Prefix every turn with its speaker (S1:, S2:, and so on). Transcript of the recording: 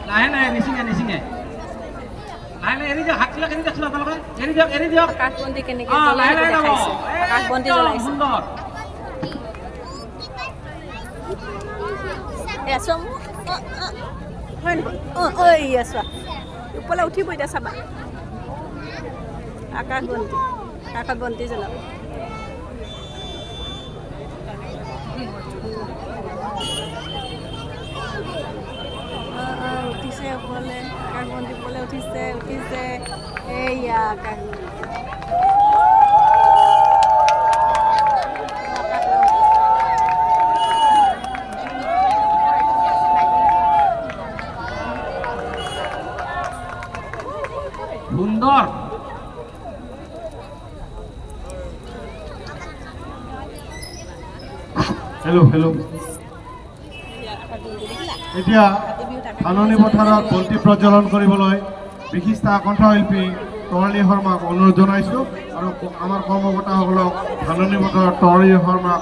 S1: লাহে লাহে, নিচিঙে নিচিঙে, লাহে লাহে। এৰি দিয়ক, হাতবিলাক এৰি দিয়কচোন আপোনালোকে। এৰি দিয়ক, এৰি দিয়ক।
S2: আকাশ বন্তি কেনেকে
S1: অঁ,
S2: জ্বলাই
S1: লাহে
S2: সেইটো
S1: লাহে যাব।
S2: দেখাইছে। আকাশ বন্তি
S1: একদম
S2: জ্বলাইছে।
S1: সুন্দৰ।
S2: এয়া চোৱা, অঁ অঁ, হয় নহয়? অঁ ঐ, এয়া চোৱা, ওপৰলৈ উঠিব এতিয়া, চাবা। আকাশ বন্তি, আকাশত বন্তি জ্বলাব। অঁ অঁ, উঠিছে ওপৰলৈ। আকাশ বন্তি ওপৰলৈ উঠিছে, উঠিছে। এইয়া আকাশ বন্তি, আকাশ বন্তি।
S1: সুন্দৰ।
S3: Hello, hello.
S2: এয়া আকাশ বন্তি দেখিলা?
S3: এতিয়া
S2: কাতি বিহুত আকাশ
S3: ধাননি
S2: বন্তি
S3: পথাৰত বন্তি প্ৰজ্বলন কৰিবলৈ বিশিষ্ট কণ্ঠশিল্পী তৰালী শৰ্মাক অনুৰোধ জনাইছোঁ আৰু আমাৰ কৰ্মকৰ্তাসকলক ধাননি পথাৰত তৰালী শৰ্মাক